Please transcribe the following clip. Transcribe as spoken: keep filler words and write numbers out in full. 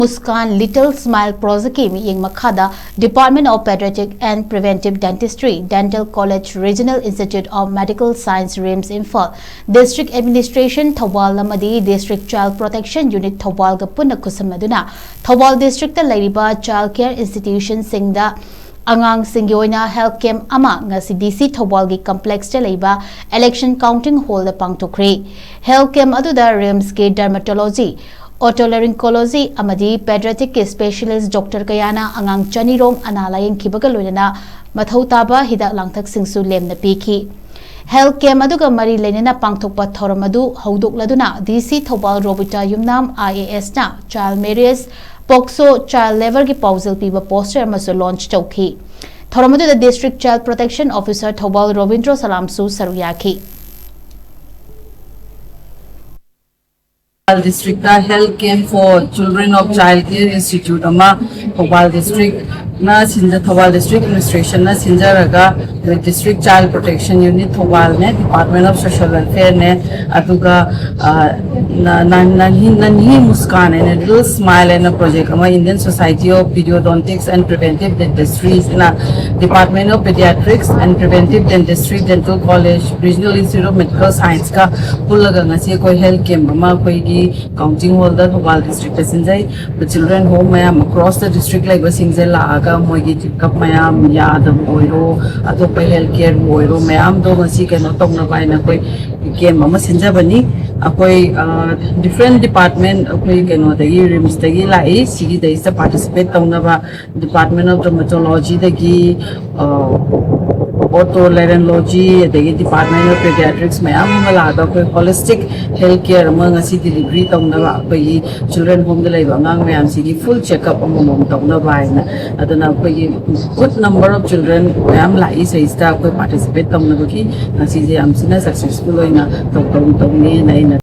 ꯃꯨꯁꯀꯥꯟ little ꯁ꯭ꯃꯥꯏꯜ ꯄ꯭ꯔꯣꯖꯦꯛꯀꯤ ꯃꯤꯠꯌꯦꯡ ꯃꯈꯥꯗ Department of Pediatric and Preventive Dentistry, Dental College, Regional Institute of Medical Science, RIMS, Imphal, District Administration, Thoubal ꯑꯃꯗꯤ District Child Protection Unit, ꯊꯧꯕꯥꯜꯒ ꯄꯨꯟꯅ ꯈꯨꯠꯁꯝꯅꯗꯨꯅ ꯊꯧꯕꯥꯜ districtꯇ ꯂꯩꯔꯤꯕ child care institutionꯁꯤꯡꯗ ꯑꯉꯥꯡꯁꯤꯡꯒꯤ ꯑꯣꯏꯅ health camp ꯑꯃ ꯉꯁꯤ DC ꯊꯧꯕꯥꯜꯒꯤ complexꯇ ꯂꯩꯕ election counting hallꯗ ꯄꯥꯡꯊꯣꯛꯈ꯭ꯔꯦ꯫ Health camp ꯑꯗꯨꯗ RIMSꯀꯤ dermatology, otolaryngology ꯑꯃꯗꯤ pediatricꯀꯤ specialist doctor ꯀꯌꯥꯅ ꯑꯉꯥꯡ ꯆꯅꯤꯔꯣꯝ ꯑꯅꯥ ꯂꯥꯌꯦꯡꯈꯤꯕꯒ ꯂꯣꯏꯅꯅ ꯃꯊꯧ ꯇꯥꯕ ꯍꯤꯗꯥꯛ ꯂꯥꯡꯊꯛꯁꯤꯡꯁꯨ ꯂꯦꯝꯅ ꯄꯤꯈꯤ꯫ Health camp ꯑꯗꯨꯒ ꯃꯔꯤ ꯂꯩꯅꯅ ꯄꯥꯡꯊꯣꯛꯄ ꯊꯧꯔꯝ ꯑꯗꯨ ꯍꯧꯗꯣꯛꯂꯗꯨꯅ DC ꯊꯧꯕꯥꯜ ꯔꯣꯕꯤꯇꯥ ꯌꯨꯝꯅꯥꯝ IASꯅ child marriage, POCSO, child labourꯒꯤ ꯄꯥꯎꯖꯦꯜ ꯄꯤꯕ poster ꯑꯃꯁꯨ launch ꯇꯧꯈꯤ꯫ ꯊꯧꯔꯝ ꯑꯗꯨꯗ District Child Protection Officer Thoubal Robindro ꯁꯂꯥꯝꯁꯨ ꯁꯔꯨꯛ ꯌꯥꯈꯤ꯫ Thoubal districtꯇ health camp for children of Child Care Institute ꯑꯃ Thoubal districtꯅ ꯁꯤꯟꯖ Thoubal district administrationꯅ ꯁꯤꯟꯖꯔꯒ district child protection unit ꯊꯧꯕꯥꯜꯅꯦ, Department of Social Welfareꯅꯦ, ꯑꯗꯨꯒ ꯅꯟꯍꯤ ꯃꯨꯁꯀꯥꯟ ꯍꯥꯏꯅ Little Smile ꯍꯥꯏꯅ project ꯑꯃ Indian Society of Periodontics and Preventive Dentistryꯅ Department of Pediatrics and Preventive Dentistry, Dental College, Regional Institute of Medical Scienceꯀ ꯄꯨꯜꯂꯒ ꯉꯁꯤ ꯑꯩꯈꯣꯏ health camp ꯑꯃ ꯑꯩꯈꯣꯏꯒꯤ counting hallꯗ Thoubal districtꯇ ꯁꯤꯟꯖꯩ꯫ Children home ꯃꯌꯥꯝ across the district ꯂꯩꯕꯁꯤꯡꯁꯦ ꯂꯥꯛꯑꯒ ꯃꯣꯏꯒꯤ checkup ꯃꯌꯥꯝ, ꯌꯥꯗꯕ ꯑꯣꯏꯔꯣ, ꯑꯇꯣꯞꯄ health careꯕꯨ ꯑꯣꯏꯔꯣ, ꯃꯌꯥꯝꯗꯣ ꯉꯁꯤ ꯀꯩꯅꯣ ꯇꯧꯅꯕ ꯍꯥꯏꯅ ꯑꯩꯈꯣꯏ camp ꯑꯃ ꯁꯤꯟꯖꯕꯅꯤ꯫ ꯑꯩꯈꯣꯏ different department, ꯑꯩꯈꯣꯏ ꯀꯩꯅꯣꯗꯒꯤ RIMSꯇꯒꯤ ꯂꯥꯛꯏ, ꯁꯤꯒꯤꯗꯩꯁꯤꯗ participate ꯇꯧꯅꯕ Department of Dermatologyꯗꯒꯤ, otolaryngology, ꯑꯗꯒꯤ Department of Pediatrics ꯃꯌꯥꯝ ꯑꯃ ꯂꯥꯛꯑꯒ ꯑꯩꯈꯣꯏ holistic health care ꯑꯃ ꯉꯁꯤ delivery ꯇꯧꯅꯕ ꯑꯩꯈꯣꯏꯒꯤ children homeꯗ ꯂꯩꯕ ꯑꯉꯥꯡ ꯃꯌꯥꯝꯁꯤꯒꯤ full checkup ꯑꯃꯃꯝ ꯇꯧꯅꯕ ꯍꯥꯏꯅ꯫ ꯑꯗꯨꯅ ꯑꯩꯈꯣꯏꯒꯤ good number of children ꯃꯌꯥꯝ ꯂꯥꯛꯏ ꯁꯤꯗꯩꯁꯤꯗ ꯑꯩꯈꯣꯏ participate ꯇꯧꯅꯕꯒꯤ꯫ ꯉꯁꯤꯁꯦ ꯌꯥꯝ ꯊꯤꯅ successful ꯑꯣꯏꯅ ꯇꯧ-, ꯇꯧ-, ꯇꯧꯅꯤꯅ ꯑꯩꯅ